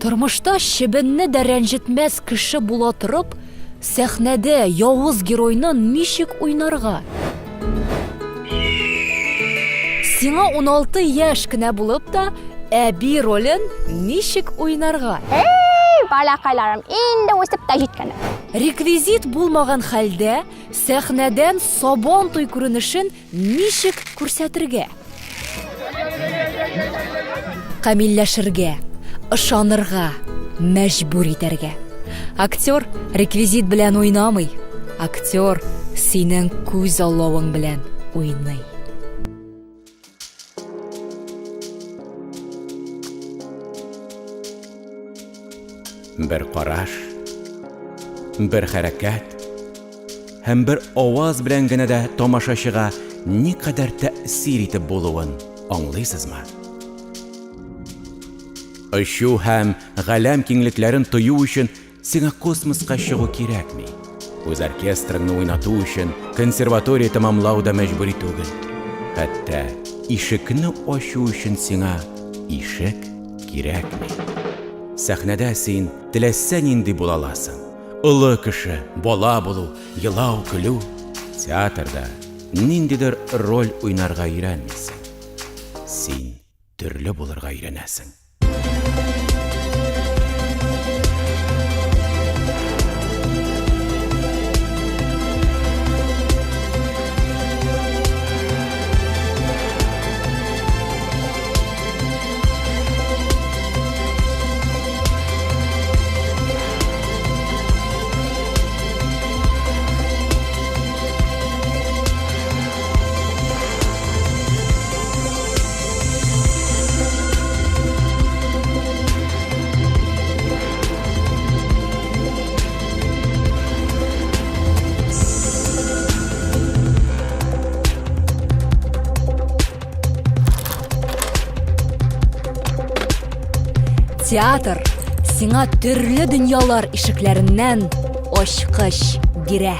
Тормышта чебенне дә рәнҗетмәс кеше була торып, сәхнәдә явыз геройны ничек уйнарга? Сиңа 16 яшь кенә булып та, әби ролен ничек уйнарга? Эй, балакайларым, инде үсеп тә җиткәннәр. Реквизит булмаган хәлдә, сәхнәдән Сабан туй күренешен Ничек күрсәтергә? Камилләшергә, ышанырга, мәҗбүр итәргә. Актер реквизит белән уйнамый. Актер синең күз аллавың белән уйный. Бер караш, бер хәрәкәт, һәм бер аваз белән генә дә тамашачыга никадәр тәэсир итеп булуын аңлыйсызмы? Очу һәм галәм киңлекләрен тою өчен сиңа космоска чыгу кирәкми. Үз оркестрыңны уйнату өчен консерватория тәмамлау да мәҗбүри түгел. Хәтта ишекне ачу өчен сиңа ишек кирәкми. Сәхнәдә син теләсә нинди була аласың. Олы кеше, бала булу, елау, көлү. Театрда ниндидер роль уйнарга өйрәнмисең. Син төрле булырга өйрәнәсең. Театр сиңа төрле дөньялар ишекләреннән ачкыч бирә.